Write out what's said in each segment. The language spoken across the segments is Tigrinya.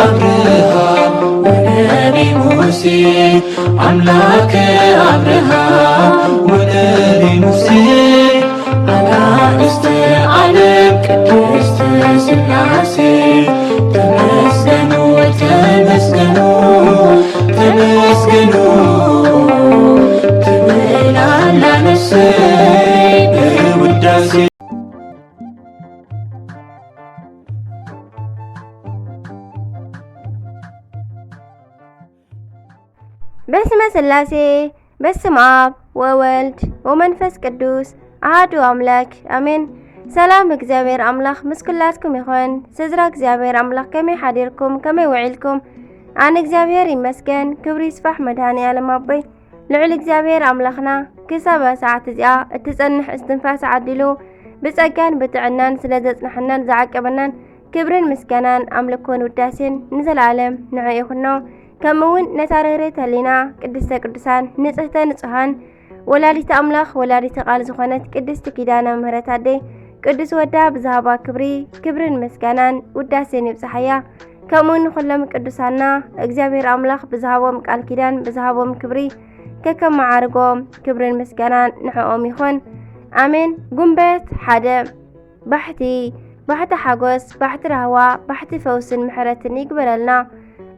አብርሃም ወነቢ ሙሴ፣ አምላከ አብርሃም ወነቢ ሙሴ፣ አጋእዝተ ዓለም ቅድስት ሥላሴ፣ ተመስገኑ፣ ተመስገኑ፣ ተመስገኑ ትብል ኣላ ነፍሰይ በውዳሴ። በስመ ሥላሴ፣ በስመ አብ ወወልድ ወመንፈስ ቅዱስ አሐዱ አምላክ አሜን። ሰላም እግዚኣብሔር ኣምላኽ ምስ ኩላትኩም ይኹን። ስድራ እግዚኣብሔር ኣምላኽ ከመይ ሓዲርኩም? ከመይ ውዒልኩም? ኣነ እግዚኣብሔር ይመስገን፣ ክብሪ ይስፋሕ መድኃኔ ዓለም ኣቦይ። ልዑል እግዚኣብሔር ኣምላኽና ክሳብ ሰዓት እዚኣ እትጸንሕ እስትንፋስ ዓዲሉ ብጸጋን ብጥዕናን ስለ ዘጽንሐናን ዝዓቀበናን ክብርን ምስጋናን ኣምልኮን ውዳሴን ንዘለዓለም ንዑ ይኹኖ። ከምኡ እውን ነታ ርህርህቲ ህሊና ቅድስተ ቅዱሳን ንጽህተ ንጹሃን ወላዲተ ኣምላኽ ወላዲተ ቃል ዝኾነት ቅድስቲ ኪዳነ ምሕረት ኣደይ ቅዱስ ወዳ ብዝሃባ ክብሪ ክብርን ምስጋናን ውዳሴን ይብጽሓያ። ከምኡ ንኹሎም ቅዱሳና እግዚኣብሔር ኣምላኽ ብዝሃቦም ቃል ኪዳን ብዝሃቦም ክብሪ ከከም መዓርጎም ክብርን ምስጋናን ንዕኦም ይኹን። ኣሜን። ጉንበት ሓደ። ባሕቲ፣ ባሕቲ ሓጎስ፣ ባሕቲ ራህዋ፣ ባሕቲ ፈውስን ምሕረትን ይግበረልና።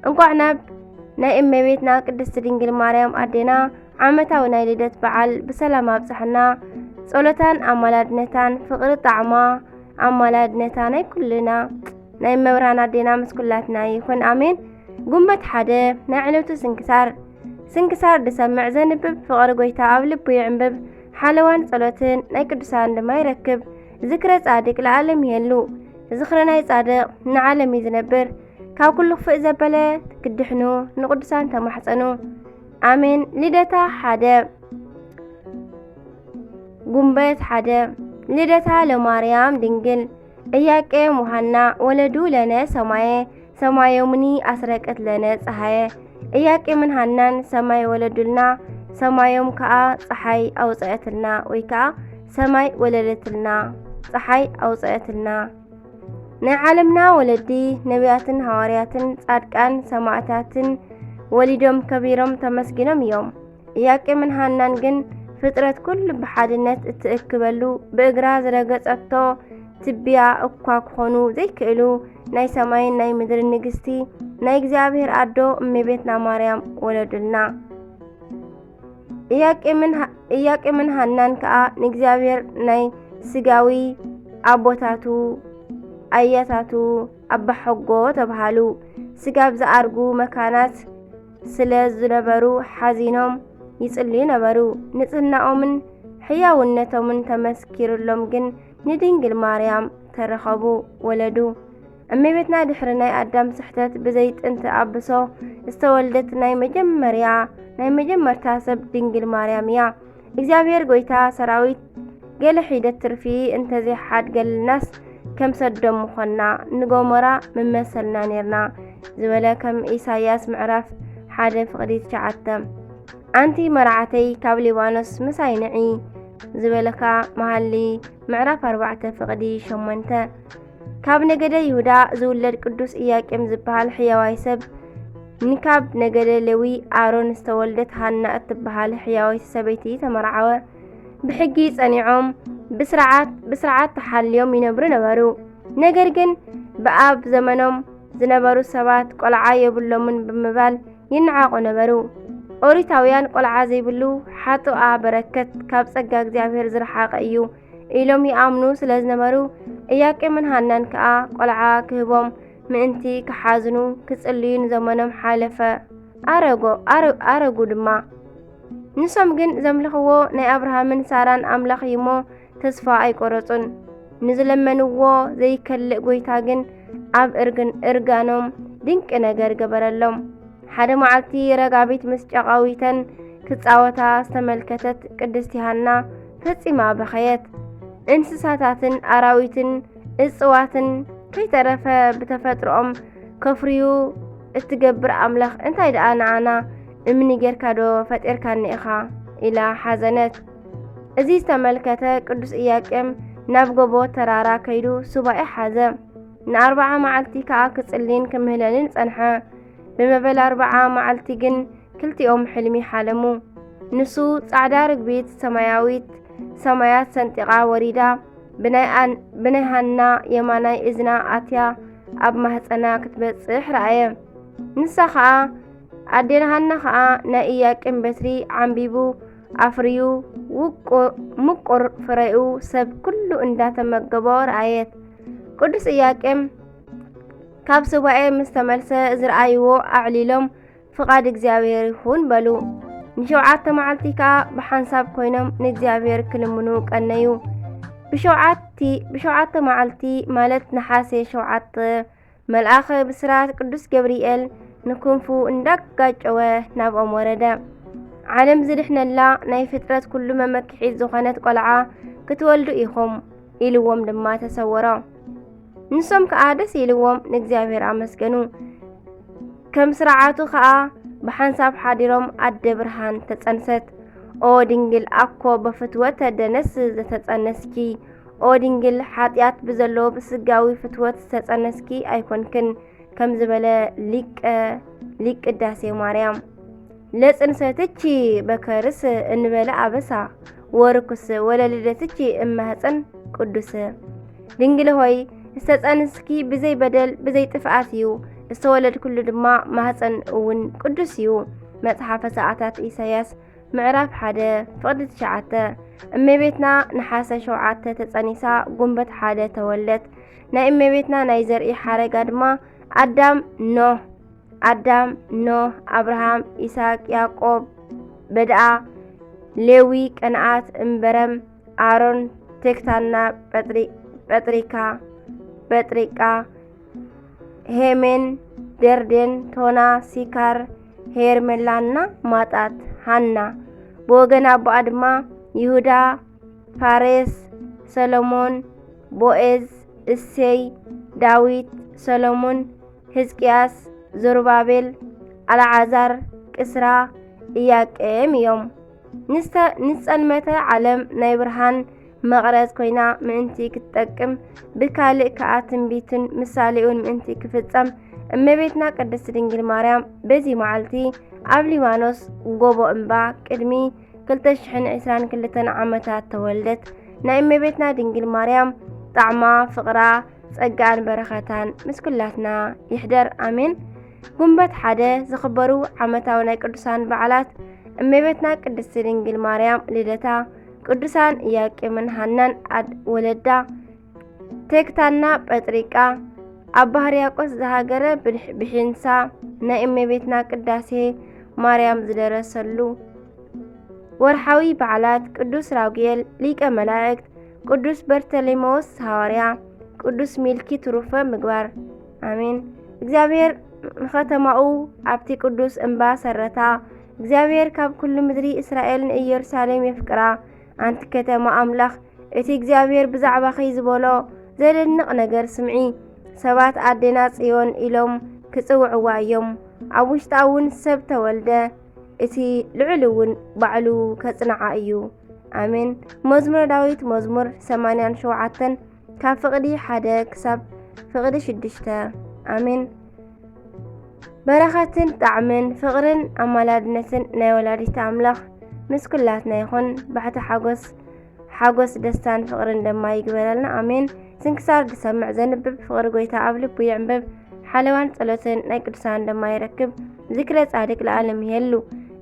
እንቋዕ ናብ ናይ እመቤትና ቅድስቲ ድንግል ማርያም ኣዴና ዓመታዊ ናይ ልደት በዓል ብሰላም ኣብጽሐና። ጸሎታን ኣማላድነታን ፍቕሪ ጣዕማ ኣማላድነታ ናይ ኩልና ናይ መብራን ኣዴና ምስ ኩላትና ይኹን። ኣሜን። ጉንበት ሓደ። ናይ ዕለቱ ስንክሳር። ስንክሳር ዝሰምዕ ዘንብብ ፍቕሪ ጎይታ ኣብ ልቡ ይዕንብብ። ሓለዋን ጸሎትን ናይ ቅዱሳን ድማ ይረክብ። ዝክረ ጻድቅ ለዓለም ይሄሉ። ዝኽሪ ናይ ጻድቅ ንዓለም እዩ ዝነብር። ካብ ኩሉ ክፍእ ዘበለ ክትድሕኑ ንቅዱሳን ተማሕጸኑ። ኣሜን። ልደታ ሓደ። ጉንበት ሓደ። ልደታ ለማርያም ድንግል። ኢያቄም ወሃና ወለዱ ለነ ሰማየ፣ ሰማዮምኒ ኣስረቀት ለነ ፀሃየ። ኢያቄምን ሃናን ሰማይ ወለዱልና፣ ሰማዮም ከዓ ፀሓይ ኣውፀአትልና፣ ወይ ከዓ ሰማይ ወለደትልና፣ ፀሓይ ኣውፀአትልና። ናይ ዓለምና ወለዲ ነቢያትን ሃዋርያትን ጻድቃን ሰማዕታትን ወሊዶም ከቢሮም ተመስጊኖም እዮም። ኢያቄምን ሃናን ግን ፍጥረት ኩሉ ብሓድነት እትእክበሉ ብእግራ ዝረገጸቶ ትቢያ እኳ ክኾኑ ዘይክእሉ ናይ ሰማይን ናይ ምድርን ንግስቲ ናይ እግዚኣብሔር ኣዶ እመቤትና ማርያም ወለዱልና። ኢያቄምን ሃ-፣ ኢያቄምን ሃናን ከኣ ንእግዚኣብሔር ናይ ስጋዊ ኣቦታቱ ኣያታቱ ኣባሐጎ ተባሃሉ። ስጋብ ዝኣርጉ መካናት ስለ ዝነበሩ ሓዚኖም ይጽልዩ ነበሩ። ንጽህናኦምን ሕያውነቶምን ተመስኪሩሎም ግን ንድንግል ማርያም ተረኸቡ፣ ወለዱ። እመቤትና ድሕሪ ናይ ኣዳም ስሕተት ብዘይ ጥንቲ ኣብሶ ዝተወልደት ናይ መጀመርያ፣ ናይ መጀመርታ ሰብ ድንግል ማርያም እያ። እግዚኣብሔር ጐይታ ሰራዊት፣ ገለ ሒደት ትርፊ እንተዘይሓድገልናስ ከም ሰዶም ምኾንና፣ ንጎሞራ ምመሰልና ኔርና ዝበለ ከም ኢሳይያስ ምዕራፍ ሓደ ፍቕዲ ትሽዓተ። ኣንቲ መርዓተይ ካብ ሊባኖስ ምሳይ ንዒ ዝበለካ መሃሊ ምዕራፍ ኣርባዕተ ፍቕዲ ሸሞንተ። ካብ ነገደ ይሁዳ ዝውለድ ቅዱስ ኢያቄም ዝበሃል ሕያዋይ ሰብ፣ ንካብ ነገደ ሌዊ ኣሮን ዝተወልደት ሃና እትበሃል ሕያወይቲ ሰበይቲ ተመርዓወ። ብሕጊ ጸኒዖም፣ ብስርዓት፣ ብስርዓት ተሓልዮም ይነብሩ ነበሩ። ነገር ግን ብኣብ ዘመኖም ዝነበሩ ሰባት ቆልዓ የብሎምን ብምባል ይነዓቑ ነበሩ። ኦሪታውያን ቆልዓ ዘይብሉ ሓጡኣ በረከት ካብ ጸጋ እግዚኣብሔር ዝረሓቐ እዩ ኢሎም ይኣምኑ ስለ ዝነበሩ፣ ኢያቄምን ሃናን ከኣ ቆልዓ ክህቦም ምእንቲ ክሓዝኑ ክጽልዩ ንዘመኖም ሓለፈ። ኣረጎ-፣ ኣረ-፣ ኣረጉ ድማ። ንሶም ግን ዘምልኽዎ ናይ ኣብርሃምን ሳራን ኣምላኽ እዩ እሞ ተስፋ ኣይቆረጹን። ንዝለመንዎ ዘይከልእ ጐይታ ግን ኣብ እርግን-፣ እርጋኖም ድንቂ ነገር ገበረሎም። ሓደ መዓልቲ ረጋቢት ምስ ጨቓዊተን ክጻወታ ዝተመልከተት ቅድስቲ ሃና ፈጺማ በኸየት። እንስሳታትን ኣራዊትን እጽዋትን ከይተረፈ ብተፈጥሮኦም ከፍርዩ እትገብር ኣምላኽ እንታይ ደኣ ንዓና እምኒ ጌርካ ዶ ፈጢርካኒ ኢኻ? ኢላ ሓዘነት። እዚ ዝተመልከተ ቅዱስ ኢያቄም ናብ ጎቦ ተራራ ከይዱ ሱባኤ ሓዘ። ንኣርብዓ መዓልቲ ከኣ ክጽልን ክምህለልን ጸንሐ። ብመበል ኣርብዓ መዓልቲ ግን ክልቲኦም ሕልሚ ሓለሙ። ንሱ ጻዕዳ ርግቢት ሰማያዊት ሰማያት ሰንጢቓ ወሪዳ፣ ብናይ ኣን-፣ ብናይ ሃና የማናይ እዝና ኣትያ ኣብ ማህጸና ክትበጽሕ ረኣየ። ንሳ ኸኣ ኣዴና ሃና ኸኣ ናይ ኢያቄም በትሪ ዓምቢቡ ኣፍርዩ፣ ውቁ-፣ ምቁር ፍረኡ ሰብ ኩሉ እንዳተመገቦ ረኣየት። ቅዱስ ኢያቄም ካብ ሱባኤ ምስ ተመልሰ፣ ዝረኣይዎ ኣዕሊሎም፣ "ፍቓድ እግዚኣብሔር ይኹን" በሉ። ንሸውዓተ መዓልቲ ከኣ ብሓንሳብ ኮይኖም ንእግዚኣብሔር ክልምኑ ቀነዩ። ብሸውዓቲ-፣ ብሸውዓተ መዓልቲ፣ ማለት ነሓሴ ሸውዓተ፣ መልኣኸ ብስራት ቅዱስ ገብርኤል ንክንፉ እንዳጋጨወ ናብኦም ወረደ። "ዓለም ዝድሕነላ ናይ ፍጥረት ኩሉ መመክሒት ዝኾነት ቆልዓ ክትወልዱ ኢኹም" ኢልዎም ድማ ተሰወሮ። ንሶም ከኣ ደስ ኢልዎም ንእግዚኣብሔር ኣመስገኑ። ከም ስርዓቱ ከኣ ብሓንሳብ ሓዲሮም ኣደ ብርሃን ተጸንሰት። ኦ ድንግል ኣኮ በፍትወተ ደነስ ዘተጸነስኪ፣ ኦ ድንግል ሓጢኣት ብዘለዎ ብስጋዊ ፍትወት ዝተጸነስኪ ኣይኮንክን፣ ከም ዝበለ ሊቀ፣ ሊቅ ቅዳሴ ማርያም። "ለጽንሰትኪ በከርስ እንበለ ኣበሳ፣ ወርኩስ ወለልደትኪ እማህፀን ቅዱስ።" ድንግል ሆይ፣ ዝተጸንስኪ ብዘይ በደል ብዘይ ጥፍኣት እዩ፣ ዝተወለድኩሉ ድማ ማህፀን እውን ቅዱስ እዩ። መጽሓፈ ሰዓታት ኢሳያስ ምዕራፍ ሓደ ፍቕዲ ትሽዓተ። እመቤትና ነሓሰ ሸውዓተ ተጸኒሳ፣ ጉንበት ሓደ ተወልደት። ናይ እመቤትና ናይ ዘርኢ ሓረጋ ድማ ኣዳም፣ ኖህ፣ ኣዳም፣ ኖህ፣ ኣብርሃም፣ ይስሐቅ፣ ያዕቆብ፣ በድኣ፣ ሌዊ፣ ቀንኣት፣ እምበረም፣ ኣሮን፣ ቴክታና፣ ጴጥሪ-፣ ጴጥሪካ፣ ጴጥሪቃ፣ ሄሜን፣ ደርዴን፣ ቶና፣ ሲካር፣ ሄርሜላና ማጣት፣ ሃና። ብወገን ኣቦኣ ድማ ይሁዳ፣ ፋሬስ፣ ሰሎሞን፣ ቦኤዝ፣ እሴይ፣ ዳዊት፣ ሰሎሞን፣ ሕዝቅያስ፣ ዘሩባቤል፣ ኣልዓዛር፣ ቅስራ፣ ኢያቄም እዮም። ንስተ-፣ ንጸልመተ ዓለም ናይ ብርሃን መቕረዝ ኮይና ምእንቲ ክትጠቅም፣ ብካልእ ከኣ ትንቢትን ምሳሌኡን ምእንቲ ክፍጸም፣ እመቤትና ቅድስት ድንግል ማርያም በዚ መዓልቲ ኣብ ሊባኖስ ጎቦ እምባ ቅድሚ ክልተ ሽሕን ዕስራን ክልተን ዓመታት ተወልደት። ናይ እመቤትና ድንግል ማርያም ጣዕማ፣ ፍቕራ፣ ጸጋኣን በረኸታን ምስ ኩላትና ይሕደር። ኣሜን። ጉንበት ሓደ ዝኽበሩ ዓመታዊ ናይ ቅዱሳን በዓላት፣ እመቤትና ቅድስቲ ድንግል ማርያም ልደታ፣ ቅዱሳን ኢያቄምን ሃናን ኣድ-፣ ወለዳ፣ ቴክታና ጴጥሪቃ፣ ኣባ ሕርያቆስ ዝሃገረ ብድሕ-፣ ብሒንሳ፣ ናይ እመቤትና ቅዳሴ ማርያም ዝደረሰሉ ወርሓዊ በዓላት፣ ቅዱስ ራጉኤል ሊቀ መላእክት፣ ቅዱስ በርተሌሜዎስ ሃዋርያ፣ ቅዱስ ሚልኪ ትሩፈ ምግባር። ኣሜን። እግዚኣብሔር ንኸተማኡ ኣብቲ ቅዱስ እምባ ሰረታ። እግዚኣብሔር ካብ ኩሉ ምድሪ እስራኤል ንኢየሩሳሌም የፍቅራ። ኣንቲ ከተማ ኣምላኽ፣ እቲ እግዚኣብሔር ብዛዕባኺ ዝበሎ ዘደንቕ ነገር ስምዒ። ሰባት ኣዴና ጽዮን ኢሎም ክጽውዕዋ እዮም። ኣብ ውሽጣ እውን ሰብ ተወልደ፣ እቲ ልዑል እውን ባዕሉ ከጽንዓ እዩ። ኣሜን። መዝሙረ ዳዊት መዝሙር ሰማንያን ሸውዓተን ካብ ፍቕዲ ሓደ ክሳብ ፍቕዲ ሽዱሽተ። ኣሜን። በረኸትን ጣዕምን ፍቕርን ኣማላድነትን ናይ ወላዲት ኣምላኽ ምስ ኩላትና ይኹን። ባሕቲ ሓጎስ፣ ሓጎስ ደስታን ፍቕርን ድማ ይግበረልና። ኣሜን። ስንክሳር ዝሰምዕ ዘንብብ ፍቕሪ ጎይታ ኣብ ልቡ ይዕንብብ። ሓለዋን ጸሎትን ናይ ቅዱሳን ድማ ይረክብ። ዝክረ ጻድቅ ለዓለም ይሄሉ።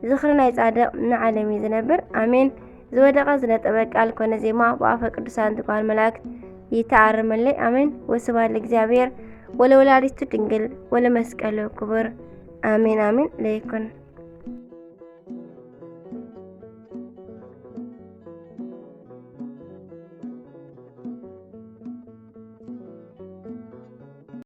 ዝኽሪ ናይ ጻድቕ ንዓለም እዩ ዝነብር። ኣሜን። ዝወደቐ ዝነጠበ ቃል ኮነ ዜማ ብኣፈ ቅዱሳን ትጓል መላእክት ይተኣረመለይ። ኣሜን። ወስብሐት ለእግዚኣብሔር ወለወላዲቱ ድንግል ወለመስቀሉ ክቡር። ኣሜን፣ ኣሜን። ለይኩን።